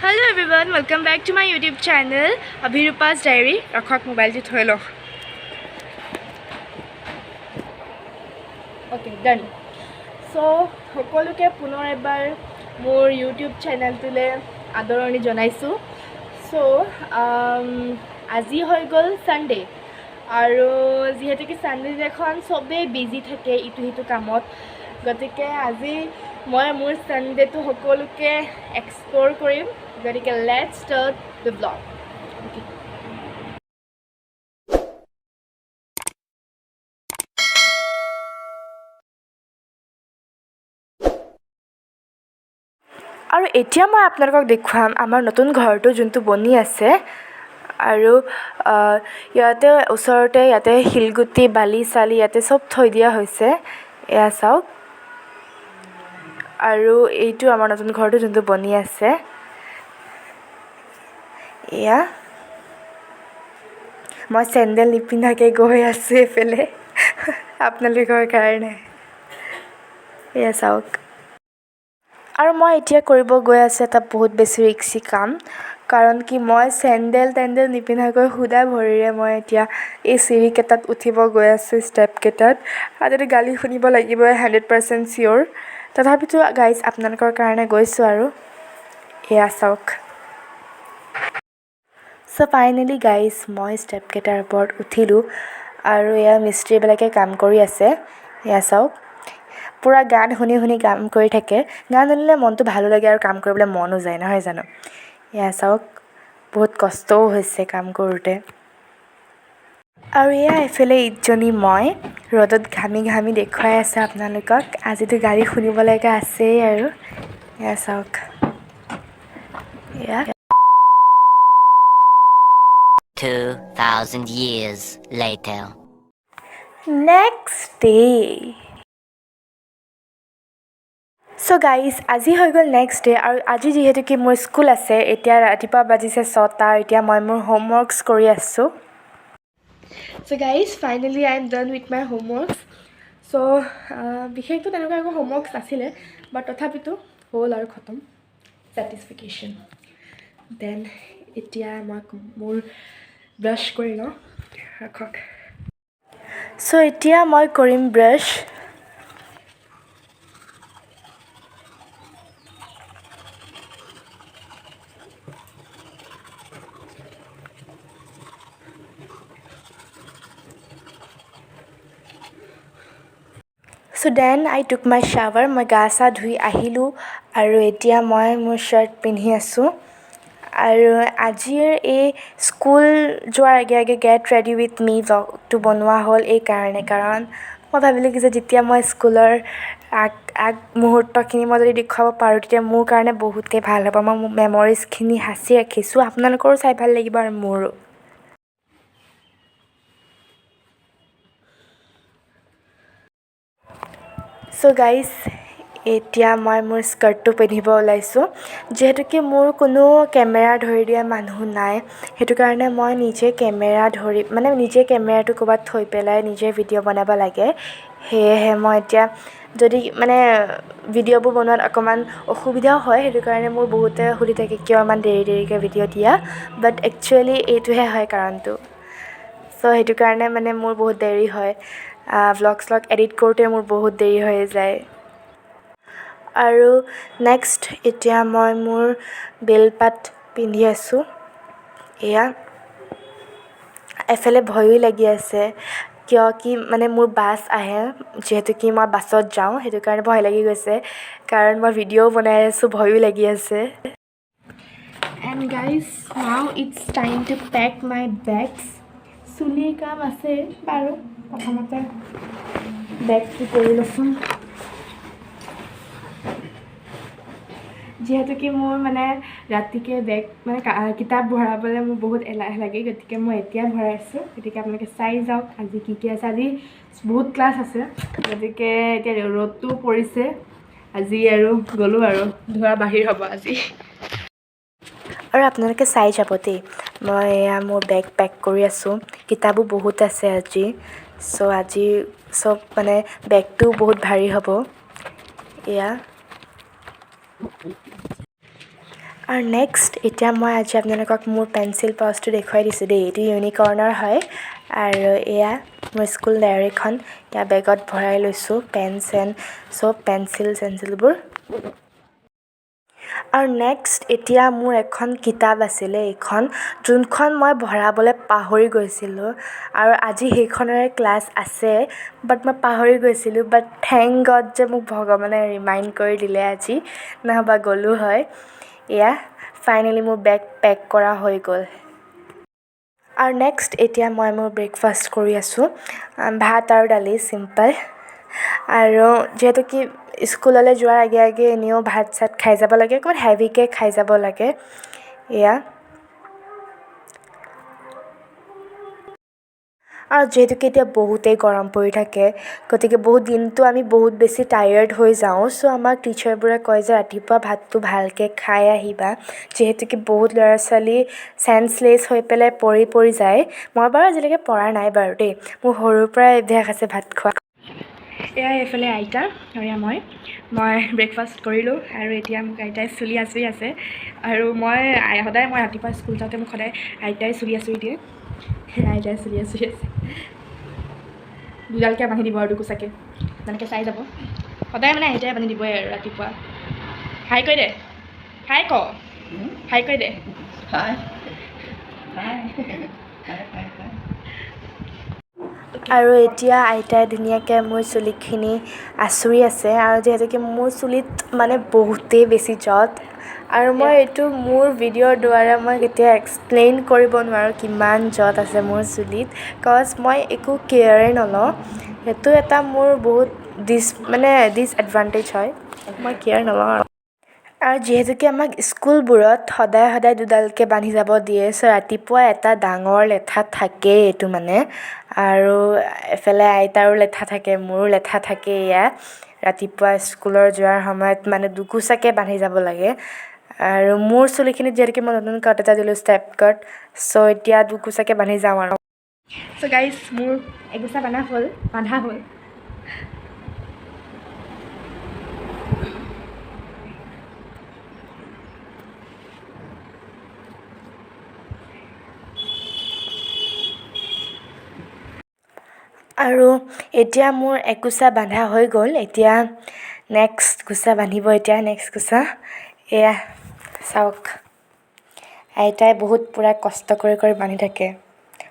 Hello everyone, welcome back to my YouTube channel Abhirupa's Diary. ৰখক, মোবাইলটো থৈ লওঁ। অ'কে, ডান। চ' সকলোকে পুনৰ এবাৰ মোৰ ইউটিউব চেনেলটোলৈ আদৰণি জনাইছোঁ। চ' আজি হৈ গ'ল ছানডে আৰু যিহেতুকে ছানডে দিনাখন চবেই বিজি থাকে ইটো সিটো কামত, গতিকে আজি মই মোৰ ছানডেটো সকলোকে এক্সপ্ল'ৰ কৰিম। গতিকে let's start the vlog. Okay. আৰু এতিয়া মই আপোনালোকক দেখুৱাম আমাৰ নতুন ঘৰটো যোনটো বনি আছে। আৰু ইয়াতে ওচৰতে ইয়াতে শিলগুটি, বালি চালি ইয়াতে চব থৈ দিয়া হৈছে। এয়া চাওক। আৰু এইটো আমাৰ নতুন ঘৰটো যোনটো বনি আছে। এয়া মই চেণ্ডেল নিপিন্ধাকৈ গৈ আছোঁ এইফালে আপোনালোকৰ কাৰণে। এয়া চাওক। আৰু মই এতিয়া কৰিব গৈ আছোঁ এটা বহুত বেছি ৰিক্সি কাম, কাৰণ কি মই চেণ্ডেল টেণ্ডেল নিপিন্ধাকৈ সুদা ভৰিৰে মই এতিয়া এই চিৰিকেইটাত উঠিব গৈ আছোঁ, ষ্টেপকেইটাত। আৰু গালি শুনিব লাগিবই, 100% চিয়'ৰ। তথাপিতো গাইজ, আপোনালোকৰ কাৰণে গৈছোঁ। আৰু এয়া চাওক। চ' ফাইনেলি গাইজ, মই ষ্টেপকেইটাৰ ওপৰত উঠিলোঁ আৰু এয়া মিস্ত্ৰীবিলাকে কাম কৰি আছে। এয়া চাওক, পূৰা গান শুনি শুনি কাম কৰি থাকে। গান শুনিলে মনটো ভালো লাগে আৰু কাম কৰিবলৈ মনো যায়, নহয় জানো? এয়া চাওক, বহুত কষ্টও হৈছে কাম কৰোঁতে। আৰু এয়া এইফালে ইজনী মই ৰ'দত ঘামি ঘামি দেখুৱাই আছে আপোনালোকক। আজিতো গালি শুনিব লগা আছেই। আৰু এয়া চাওক এয়া। 2,000 years later. Next day. চ' গাইজ, আজি হৈ গ'ল নেক্সট ডে আৰু আজি যিহেতু কি মোৰ স্কুল আছে। এতিয়া ৰাতিপুৱা বাজিছে 6টা। এতিয়া মই মোৰ হোমৱৰ্কছ কৰি আছোঁ। So guys, finally I am done with my homeworks. So বিশেষটো তেনেকুৱা একো হোমৱৰ্কছ নাছিলে, বাট তথাপিতো হ'ল আৰু খতম, ছেটিছফিকেশ্যন। Then এতিয়া মই মোৰ ব্ৰাছ কৰি লওঁ, ৰাখক। চ' এতিয়া মই কৰিম brush. So then I took my shower. মই গা চা ধুই আহিলোঁ আৰু এতিয়া মই মোৰ শ্বাৰ্ট পিন্ধি আছোঁ। আৰু আজিৰ এই স্কুল যোৱাৰ আগে আগে গেট ৰেডি উইথ মি ভ্লগটো বনোৱা হ'ল এইকাৰণে, কাৰণ মই ভাবিলোঁ কি যে যেতিয়া মই স্কুলৰ আগ আগ মুহূৰ্তখিনি মই যদি দেখুৱাব পাৰোঁ, তেতিয়া মোৰ কাৰণে বহুতেই ভাল হ'ব। মই মোৰ মেমৰিজখিনি সাঁচি ৰাখিছোঁ, আপোনালোকৰো চাই ভাল লাগিব আৰু মোৰো। চ' গাইজ, এতিয়া মই মোৰ স্কাৰ্টটো পিন্ধিব ওলাইছোঁ। যিহেতুকে মোৰ কোনো কেমেৰা ধৰি দিয়া মানুহ নাই, সেইটো কাৰণে মই নিজে কেমেৰা ধৰি, মানে নিজে কেমেৰাটো ক'ৰবাত থৈ পেলাই নিজে ভিডিঅ' বনাব লাগে। সেয়েহে মই এতিয়া যদি মানে ভিডিঅ'বোৰ বনোৱাত অকণমান অসুবিধাও হয়। সেইটো কাৰণে মোৰ বহুতে সুধি থাকে, কিয় ইমান দেৰি দেৰিকৈ ভিডিঅ' দিয়া? বাট একচুৱেলি এইটোহে হয় কাৰণটো। চ' সেইটো কাৰণে মানে মোৰ বহুত দেৰি হয়। ভ্লগ শ্লগ এডিট কৰোঁতে মোৰ বহুত দেৰি হৈ যায়। আৰু নেক্সট এতিয়া মই মোৰ বেলপাত পিন্ধি আছোঁ। এয়া এফালে ভয়ো লাগি আছে, কিয় কি মানে মোৰ বাছ আহে, যিহেতু কি মই বাছত যাওঁ, সেইটো কাৰণে ভয় লাগি গৈছে, কাৰণ মই ভিডিঅ'ও বনাই আছোঁ, ভয়ো লাগি আছে। And guys, now it's time to pack my bags. চুলিৰ কাম আছে বাৰু, প্ৰথমতে বেগটো কৰি লৈছোঁ। যিহেতু কি মোৰ মানে ৰাতিকৈ বেগ মানে কিতাপ ভৰাবলৈ মোৰ বহুত এলাহ লাগে, গতিকে মই এতিয়া ভৰাইছোঁ। গতিকে আপোনালোকে চাই যাওক আজি কি কি আছে। আজি বহুত ক্লাছ আছে, গতিকে এতিয়া ৰ'দটোও পৰিছে আজি আৰু গ'লোঁ আৰু ধোৱা বাহিৰ হ'ব আজি। আৰু আপোনালোকে চাই যাব দেই। মই এয়া মোৰ বেগ পেক কৰি আছোঁ। কিতাপো বহুত আছে আজি। চ' আজি চব মানে বেগটোও বহুত ভাৰী হ'ব। এয়া আৰু নেক্সট এতিয়া মই আজি আপোনালোকক মোৰ পেঞ্চিল পাউচটো দেখুৱাই দিছোঁ দেই। এইটো ইউনিকৰ্ণৰ হয়। আৰু এয়া মোৰ স্কুল ডায়েৰীখন, এয়া বেগত ভৰাই লৈছোঁ পেন চেন চব পেঞ্চিল চেঞ্চিলবোৰ। আৰু নেক্সট এতিয়া মোৰ এখন কিতাপ আছিলে এইখন, যোনখন মই ভৰাবলৈ পাহৰি গৈছিলোঁ। আৰু আজি সেইখনৰে ক্লাছ আছে, বাট মই পাহৰি গৈছিলোঁ। বাট thank god যে মোক ভগৱানে ৰিমাইণ্ড কৰি দিলে আজি, নহ'বা গ'লোঁ হয়। এয়া ফাইনেলি মোৰ বেগ পেক কৰা হৈ গ'ল। আৰু নেক্সট এতিয়া মই মোৰ ব্ৰেকফাষ্ট কৰি আছোঁ, ভাত আৰু দালি চিম্পল। আৰু যিহেতু কি স্কুললৈ যোৱাৰ আগে আগে এনেও ভাত চাত খাই যাব লাগে, অকণমান হেভিকৈ খাই যাব লাগে। এয়া আৰু যিহেতুকে এতিয়া বহুতেই গৰম পৰি থাকে, গতিকে বহুত দিনটো আমি বহুত বেছি টায়াৰ্ড হৈ যাওঁ। চ' আমাক টিচাৰবোৰে কয় যে ৰাতিপুৱা ভাতটো ভালকৈ খাই আহিবা, যিহেতুকে বহুত ল'ৰা ছোৱালী চেন্সলেছ হৈ পেলাই পৰি পৰি যায়। মই বাৰু আজিলৈকে পৰা নাই বাৰু দেই, মোৰ সৰুৰ পৰাই অভ্যাস আছে ভাত খোৱা। এয়া এইফালে আইতা আৰু এয়া মই ব্ৰেকফাষ্ট কৰিলোঁ। আৰু এতিয়া মোক আইতাই চুলি আঁচুৰি আছে। আৰু মই সদায় মই ৰাতিপুৱা স্কুল যাওঁতে মোক সদায় আইতাই চুলি আঁচুৰি দিয়ে। আইতাই চুলি আঁচুৰি আছে, দুডালকৈ বান্ধি দিব আৰু দুকোচাকৈ তেনেকৈ চাই যাব সদায়, মানে আইতাই বান্ধি দিবই আৰু ৰাতিপুৱা। হাই কৈ দে, হাই ক, হাই কৈ দে। আৰু এতিয়া আইতাই ধুনীয়াকৈ মোৰ চুলিখিনি আঁচুৰি আছে। আৰু যিহেতুকে মোৰ চুলিত মানে বহুতেই বেছি জঁট, আৰু মই এইটো মোৰ ভিডিঅ'ৰ দ্বাৰা মই কেতিয়াও এক্সপ্লেইন কৰিব নোৱাৰোঁ কিমান জঁট আছে মোৰ চুলিত, কজ মই একো কেয়াৰেই নলওঁ। সেইটো এটা মোৰ বহুত ডিছএডভান্টেজ হয়, মই কেয়াৰ নলওঁ। আৰু যিহেতুকে আমাক স্কুলবোৰত সদায় সদায় দুডালকৈ বান্ধি যাব দিয়ে, চ' ৰাতিপুৱা এটা ডাঙৰ লেঠা থাকেই এইটো মানে। আৰু এফালে আইতাৰো লেঠা থাকে, মোৰো লেঠা থাকে। এয়া ৰাতিপুৱা স্কুলৰ যোৱাৰ সময়ত মানে দুকোচাকৈ বান্ধি যাব লাগে। আৰু মোৰ চুলিখিনিত যিহেতুকে মই নতুন কাট এটা দিলোঁ, ষ্টেপ কাট, চ' এতিয়া দুকোচাকৈ বান্ধি যাওঁ আৰু। চ' গাইজ, মোৰ এগোচা বান্ধা হ'ল। আৰু এতিয়া মোৰ একোচা বান্ধা হৈ গ'ল। এতিয়া নেক্সট কোচা বান্ধিব, এতিয়া নেক্সট কোচা। এয়া চাওক, আইতাই বহুত পূৰা কষ্ট কৰি কৰি বান্ধি থাকে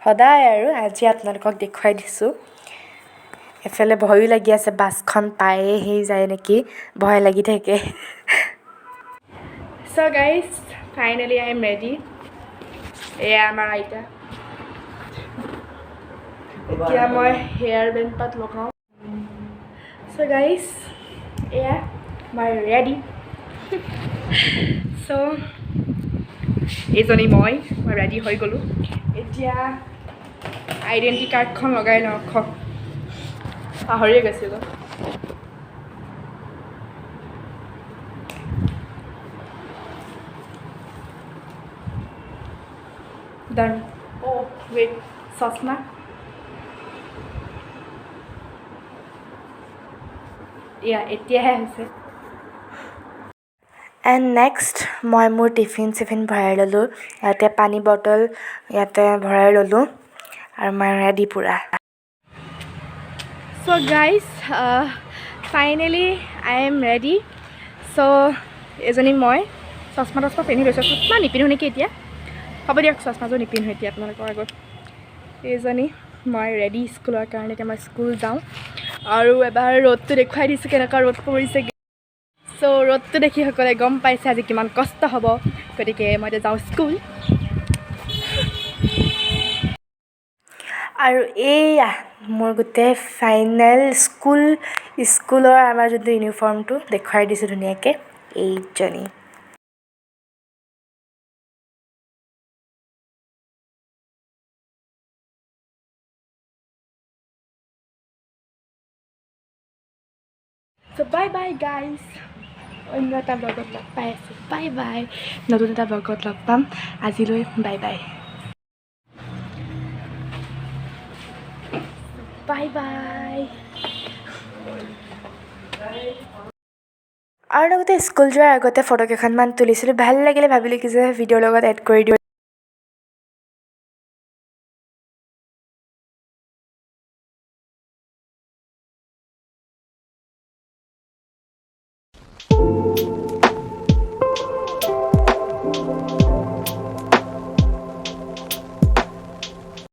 সদায়। আৰু আজি আপোনালোকক দেখুৱাই দিছোঁ। এফালে ভয়ো লাগি আছে, বাছখন পায়েহি যায় নেকি, ভয় লাগি থাকে। So guys, finally I am ready. এয়া আমাৰ আইতা। এতিয়া মই হেয়াৰ বেণ্ড পাত লগাওঁ। চ' গাইজ, এয়া মই ৰেডি। চ' এইজনী মই ৰেডি হৈ গ'লোঁ। এতিয়া আইডেণ্টি কাৰ্ডখন লগাই লওঁ, পাহৰিয়ে গৈছিলোঁ। ডান। অ' ৱেইট, চশমা। এয়া এতিয়াহে হৈছে। এণ্ড নেক্সট মই মোৰ টিফিন চিফিন ভৰাই ল'লোঁ, ইয়াতে পানী বটল ইয়াতে ভৰাই ল'লোঁ আৰু মই ৰেডি পূৰা। So guys, finally I am ready. So এজনী মই চশমা তচমা পিন্ধি লৈছোঁ। চশমা নিপিন্ধো নেকি এতিয়া, হ'ব দিয়ক, চশমাযোৰ নিপিন্ধো এতিয়া আপোনালোকৰ আগত। এইজনী মই ৰেডি স্কুলৰ কাৰণে। এতিয়া মই স্কুল যাওঁ। আৰু এবাৰ ৰ'দটো দেখুৱাই দিছোঁ, কেনেকুৱা ৰ'দ পৰিছে। চ' ৰ'দটো দেখি সকলোৱে গম পাইছে আজি কিমান কষ্ট হ'ব। গতিকে মই এতিয়া যাওঁ স্কুল। আৰু এইয়া মোৰ গোটেই ফাইনেল স্কুলৰ আমাৰ যোনটো ইউনিফৰ্মটো দেখুৱাই দিছোঁ ধুনীয়াকৈ, এইজনী। চ' বাই বাই গাইজ, অন্য এটা ব্লগত লগ পাই আছোঁ। বাই বাই, নতুন এটা ব্লগত লগ পাম। আজিলৈ বাই বাই, বাই বাই। আৰু লগতে স্কুল যোৱাৰ আগতে ফটো কেইখনমান তুলিছিলোঁ। ভাল লাগিলে, ভাবিলোঁ কি যে ভিডিঅ'ৰ লগত এড কৰি দিওঁ।